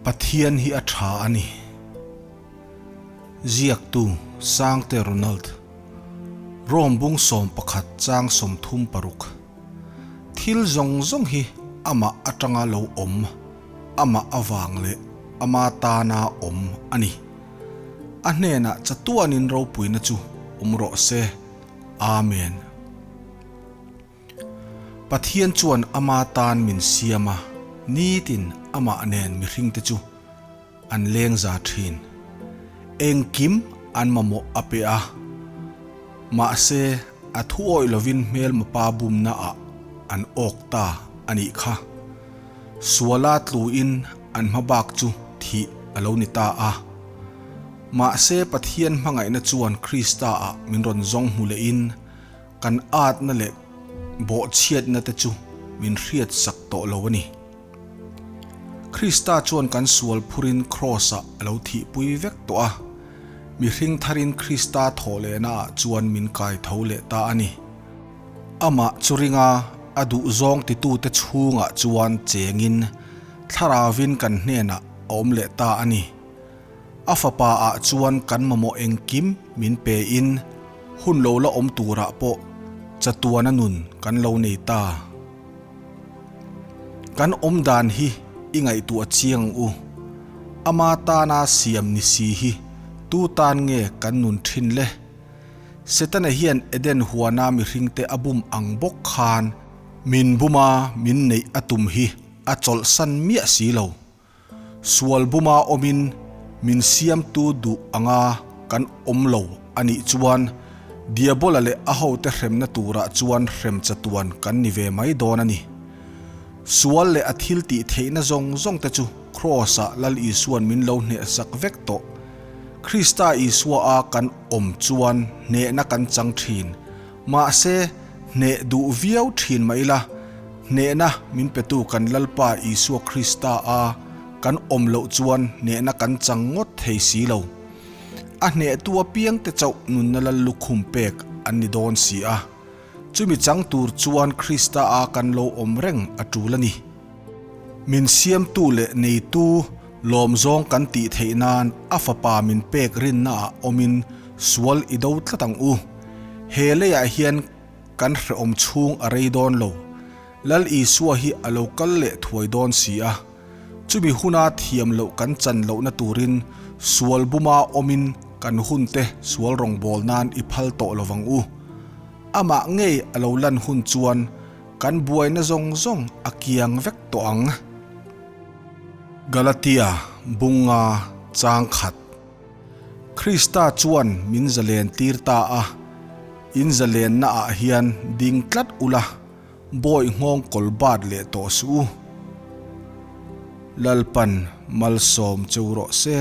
Pathian hi a tha a ni. Ziaktu, Sangte Ronald. Rome bung 11 chang 36. Thil zawng zawng hi amah atanga lo awm, amah avang leh ama tana awm a ni. A hnenah chatuanin ropuina chu awm rawh se. Amen. Pathian chuan ama tan min siam a, nitin amah nen mihringte chu an leng za thin. Engkim an mamawh a pe a, mahse a thu awih lovin hmelma pa bumna ah an awk ta a nih kha. Suala tluin an hmabak chu thih a lo ni ta a. Mahse Pathian hmangaihna chuan Krista ah min rawn zawng hmu lehin, Kan atna leh bawhchhiatna te chu min hriat sak tawh lo a ni. Krista chuan kan sual phurin Kraws-ah a lo thihpui vek tawh a, mihring tharin Krista thawhlehnaah chuan min kai tho leh ta a ni. Amah chu ringa a duhzawng titute chhungah chuan chengin Thlarauvin kan hnenah a awm leh ta a ni. A fapa ah chuan kan mamawh engkim min pe in hun lo la awm turah pawh chatuana nun kan lo nei ta. Kan awm dan hi i ngaihtuah chiang ang u. Ama tana siam ni si hi tu tan nge kan nun thin le? Setana hian Eden huana mihringte a bum ang bawk khan min buma min neih a tum hi a chawlhsan miah si lo. Sual buma awmin min siamtu duh anga kan awm lo a nih chuan Diabola leh a hote hremna turah chuan hrem chatuan kan ni ve mai dawn a ni. Sual leh a thil tih theihna zawng zawng te chu Kraws-ah Lal Isua'n min lo hnehsak vek tawh. Krista Isua a kan awm chuan hnehna kan chang thin. Mahse, hneh duh viau thin mah ila, hnehna min petu kan Lalpa Isua Krista a kan awm loh chuan hnehna kan chang ngawt thei si lo. A hnehtu apiangte chauh nunna lal lukhum pek an ni dawn si a. Chumi chang tur chuan Krista a kan lo awm reng a tul a ni. Min siamtu leh neitu lawmzawng kan tih theih nan a fapa min pek rinnaah awmin sual i do tlat ang u. He leiah hian kan hrehawm chhung a rei dawn lo. Lal Isua hi a lo kal leh thuai dawn si a. Chumi huna thiam loh kan chan lohna turin sual buma awmin kan hunte sual rawngbâwl nan i phal tawh lo vang u. Amah ngei a lo lan hun chuan kan buaina zawng zawng a kiang vek tawh ang. Galatia bunga chang khat. Krista chuan min zalen tir ta a, in zalenna ah hian ding tlat ula, bawi nghawng kawl bat leh tawh suh u. Lalpan malsawm cheu rawh se.